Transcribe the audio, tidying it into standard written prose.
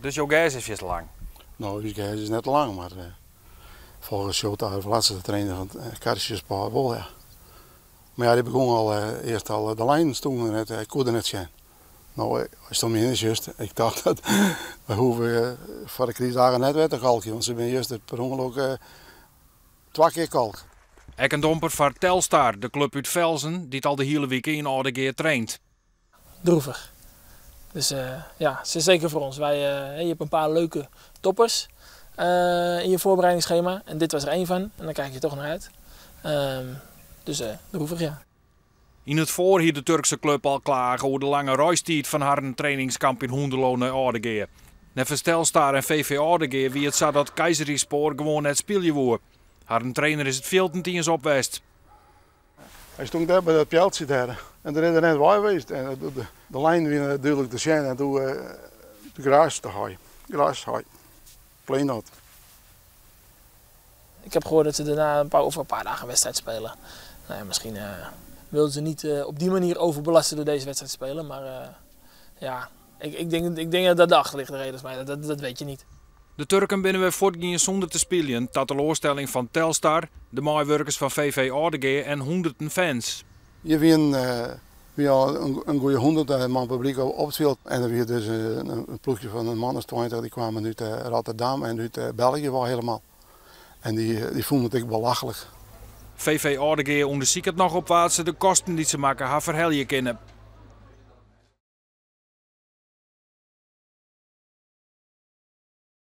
Dus jo gers is fierste lang? No, ús gers is net te lang, mar folgens Shota Arveladze, de trainer fan Kayserispor, wol, ja. Mar ja, dy begûn al earst al de lijnen stoenen net, ik koe der net sjen. No, ast om my hinne sjochst, ik tocht dat wy hoege foar de krystdagen net wer te kalkjen, want se binne juster per ûngelok twa kear kalkt. Ek in domper foar Telstar, de klup út Velsen, dy't al de hiele wike yn Aldegea traint. Droevig. Dus ja, zeker voor ons. Wij, je hebt een paar leuke toppers in je voorbereidingsschema. En dit was er één van. En daar kijk je toch naar uit. Dus droevig, ja. Yn it foar hie de Turkse klup al klage oer de lange reistiid fan harren trainingskamp yn Hoenderloo nei Aldegea. Neffens Telstar en VV Aldegea wie it sa dat Kayserispor gewoan net spylje woe. Harren trainer is it fjild net iens op west. Hy stond dêr by dat pjeltsje dêr en der is er net wei west. En de lijnen wiene dúdlik te sjen en doe de gras te hei. Gras hei. Plain not. Ik heb gehoord dat ze daarna over een paar dagen een wedstrijd spelen. Nou ja, misschien wilden ze niet op die manier overbelasten door deze wedstrijd te spelen. Maar ja, ik denk dat dat de achterliggende reden is, maar dat weet je niet. De Turken binne wer fuortgien sûnder te spyljen, ta teloarstelling fan Telstar, de meiwurkers fan VV Aldegea en hûnderten fans. Hjir wiene wie al in goede 100 man publyk op it fjild. En der wie dus in ploechje fan in man as 20, dy kwamen út Rotterdam en út België wol helemaal. En dy fûnen it ek belachlik. VV Aldegea ûndersiket noch op wa't se de kosten dy't se makke ha ferhelje kinne.